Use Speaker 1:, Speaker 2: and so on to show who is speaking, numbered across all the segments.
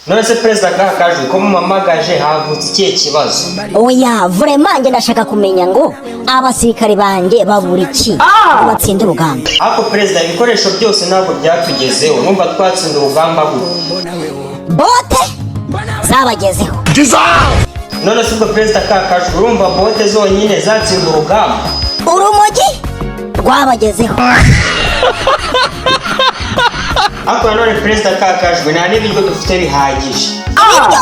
Speaker 1: None se perezida Kakajwi, ko mumamagaje havutse ikihe kibazo?
Speaker 2: Oya, vraiment njye ndashaka kumenya ngo abasirikare banjye babura iki ngo batsinde urugamba?
Speaker 1: Ariko perezida, ibikoresho byose ntabwo byatugezeho, numva twatsinda urugamba gute?
Speaker 2: Bote zabagezeho?
Speaker 1: None se ubwo perezida Kakajwi, urumva bote zonyine zatsinda urugamba?
Speaker 2: Urumogi rwabagezeho?
Speaker 1: Ariko nanone perezida Kakajwi, nta n'ibiryo dufite bihagije.
Speaker 2: Ibiryo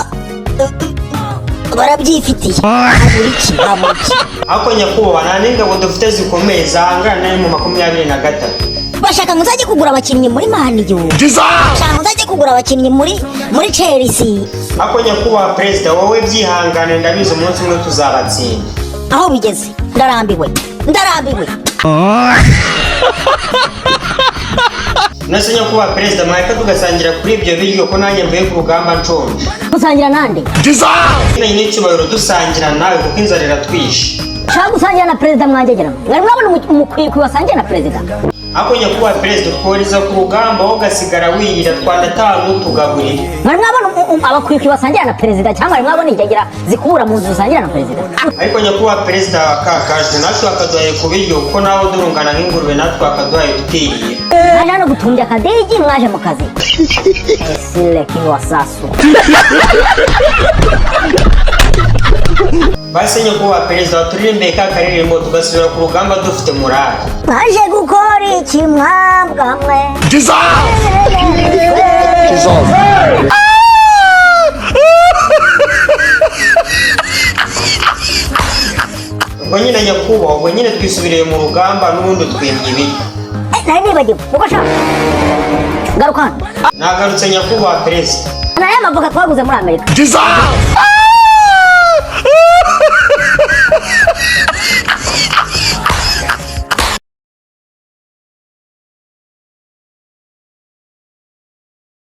Speaker 2: barabyifitiye. Habura iki? Habura iki?
Speaker 1: Ariko nyakubahwa, nta n'ingabo dufite zikomeye zahangana na M23.
Speaker 2: Bashaka ngo nzajye kugura abakinnyi muri Man U, bashaka ngo nzajye kugura abakinnyi muri Chelsea.
Speaker 1: Ariko nyakubahwa perezida, wowe byihangane, ndabizi umunsi umwe tuzabatsinda.
Speaker 2: Aho bigeze ndarambiwe, ndarambiwe.
Speaker 1: None se nyakubahwa perezida, mwareka tugasangira kuri ibyo biryo, ko nanjye mvuye ku rugamba nshonje?
Speaker 2: Gusangira nande?
Speaker 1: Nyine n'icyubahiro, dusangira nawe kuko inzara iratwishe.
Speaker 2: Ushaka gusangira na perezida? Mwangegera mwari mwabona umukwikwi wasangiye na perezida?
Speaker 1: Ariko nyakubahwa perezida, utwohereza ku rugamba wowe ugasigara wirira, twanatanu tugaburira.
Speaker 2: Mwari mwabona abakwikwi basangira na perezida, cyangwa mwari mwabona ingegera zikubura mu nzu zisangira na perezida?
Speaker 1: Ariko nyakubahwa perezida wa Kakajwe, natwe wakaduhaye ku biryo, kuko nawe durungana nk'ingurube, natwe wakaduhaye tukirira.
Speaker 2: Mwaje hano gutumbya akadigi, mwaje mu kazi esile kiwasasu.
Speaker 1: Basi nyakubahwa perezida, waturirimbiye ka karirimbo tugasubira ku rugamba dufite morale.
Speaker 2: Mwaje gukora iki mwambwa mwe?
Speaker 1: Ubwo nyine nyakubahwa, ubwo nyine twisubiriye mu rugamba n'ubundi twimye ibiryo.
Speaker 2: Nari nibagiwe uko shaka. Garuka hano.
Speaker 1: Nagarutse nyakubahwa perezida.
Speaker 2: Naya mavoka twaguze muri Amerika.